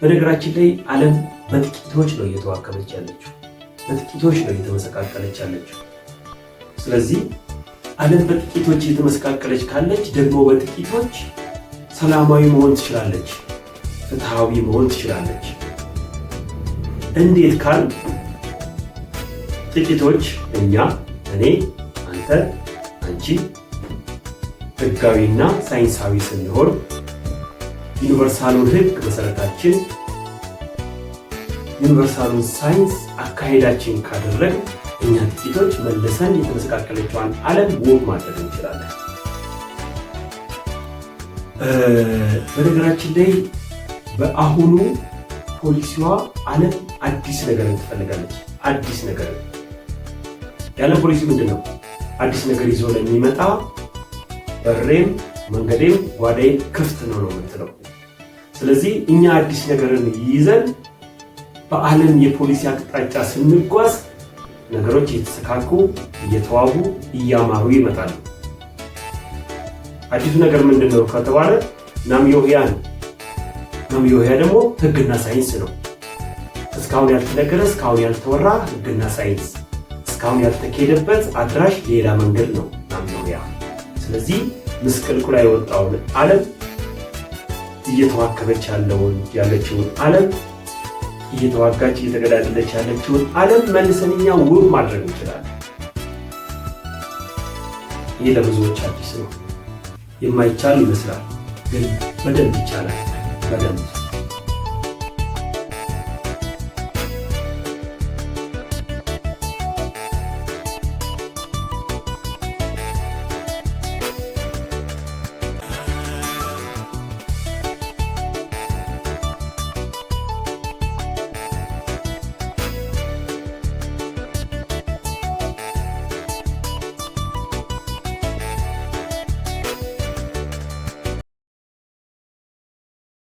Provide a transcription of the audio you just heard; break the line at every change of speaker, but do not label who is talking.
በነገራችን ላይ ዓለም በጥቂቶች ነው እየተዋከበች ያለችው፣ በጥቂቶች ነው እየተመሰቃቀለች ያለችው። ስለዚህ ዓለም በጥቂቶች እየተመሰቃቀለች ካለች ደግሞ በጥቂቶች ሰላማዊ መሆን ትችላለች፣ ፍትሃዊ መሆን ትችላለች። እንዴት ካል ጥቂቶች እኛ፣ እኔ፣ አንተ፣ አንቺ ህጋዊና ሳይንሳዊ ስንሆን፣ universal ኡን ህግ መሰረታችን፣ universal ኡን ሳይንስ አካሄዳችን ካደረግ እኛ ጥቂቶች መልሰን የተመሰቃቀለችዋን ዓለም ውብ ማድረግ እንችላለን። በነገራችን ላይ በአሁኑ ፖሊሲዋ ዓለም አዲስ ነገርን ትፈልጋለች። አዲስ ነገር የዓለም ፖሊሲ ምንድን ነው? አዲስ ነገር ይዞ ለሚመጣ በሬም መንገዴም ጓዳዬም ክፍት ነው ነው የምትለው። ስለዚህ እኛ አዲስ ነገርን ይዘን በዓለም የፖሊሲ አቅጣጫ ስንጓዝ ነገሮች እየተሰካኩ፣ እየተዋቡ፣ እያማሩ ይመጣሉ። አዲሱ ነገር ምንድን ነው ከተባለ ናምዮህያ ነው። ናምዮህያ ደግሞ ህግና ሳይንስ ነው። እስካሁን ያልተነገረ፣ እስካሁን ያልተወራ ህግና ሳይንስ፣ እስካሁን ያልተካሄደበት አድራሽ ሌላ መንገድ ነው ናምዮህያ። ስለዚህ ምስቅልቅሏ የወጣውን ዓለም፣ እየተዋከበች ያለችውን ዓለም፣ እየተዋጋች እየተገዳደለች ያለችውን ዓለም መልሰን እኛ ውብ ማድረግ እንችላለን። ይህ ለብዙዎች አዲስ ነው። የማይቻል ይመስላል፣ ግን በደንብ ይቻላል። በደንብ።